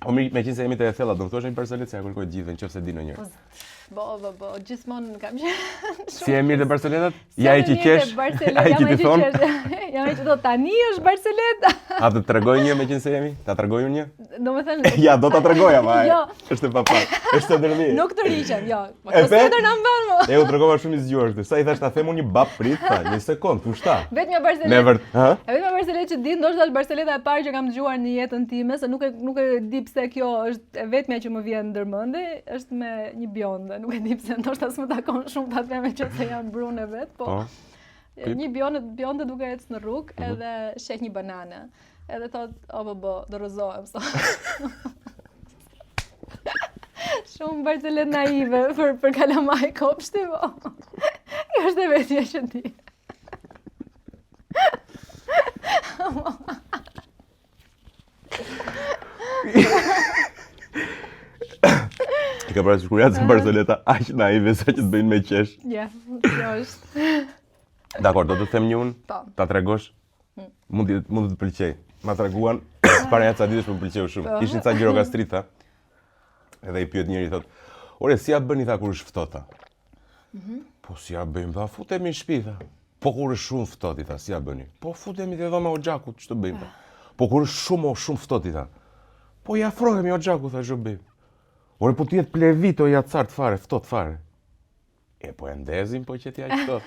Po mirë, meqenëse jemi te e thella, do të thuash një barsoletë se ja kërkoj të gjithëve nëse di ndonjë. Po, bo, bo, bo, gjithmonë kam qenë Si e mirë te barsoletat? Ja i që qesh, ai që ti thon. Ja ai që do tani është barsoleta. A të tregoj një meqenëse jemi? Ta tregoj unë një? Domethënë Ja, do ta tregoj ama. Jo. Është e papa. Është e dërmi. Nuk të riqem, jo. Po kjo tjetër na mban mo. E u tregova shumë i zgjuar këtë. Sa i thash ta them unë një bab prit, tha, një sekond, pushta. Vetëm barsoletë. Me vërt, ha? E vetëm barsoletë që di, ndoshta është barsoleta e parë që kam dëgjuar në jetën time, se nuk e nuk e di pse kjo është e vetmja që më vjen ndër mend, është me një bjonde, nuk e di pse, ndoshta s'më takon shumë ta them meqenëse jam brune vet, po. po. Një bjonde, bjonde duke ecë në rrugë mm -hmm. edhe sheh një banane. Edhe thot, o bo bo, do rrëzohem sot. Shumë barsoletë naive për, për kalamaj kopshti, po. Kjo është e vetmja që di. E ka parasysh kur janë barsoleta aq naive sa që të bëjnë me qesh. Ja, kjo është. Dakor, do të them një unë? Po. Ta tregosh? Hmm. Mund të mund të të pëlqej. Ma treguan para nja ca ditësh më pëlqeu shumë. Po. Ishin ca gjirokastrita. Edhe i pyet njëri thot, "Ore, si ja bëni tha kur është ftohtë?" tha. Mm Po si ja bëjmë, tha, futemi në shtëpi, tha. Po kur është shumë ftohtë, tha, si ja bëni? Po futemi te dhoma e oxhakut, ç'të bëjmë? Tha. Po kur është shumë, shumë ftohtë, tha. Po i afrohemi oxhakut, tha, ç'të bëjmë? Ore, po të jetë plevit, o jacart fare, ftohtë fare. E po e ndezim, po që t'ja ftohtë.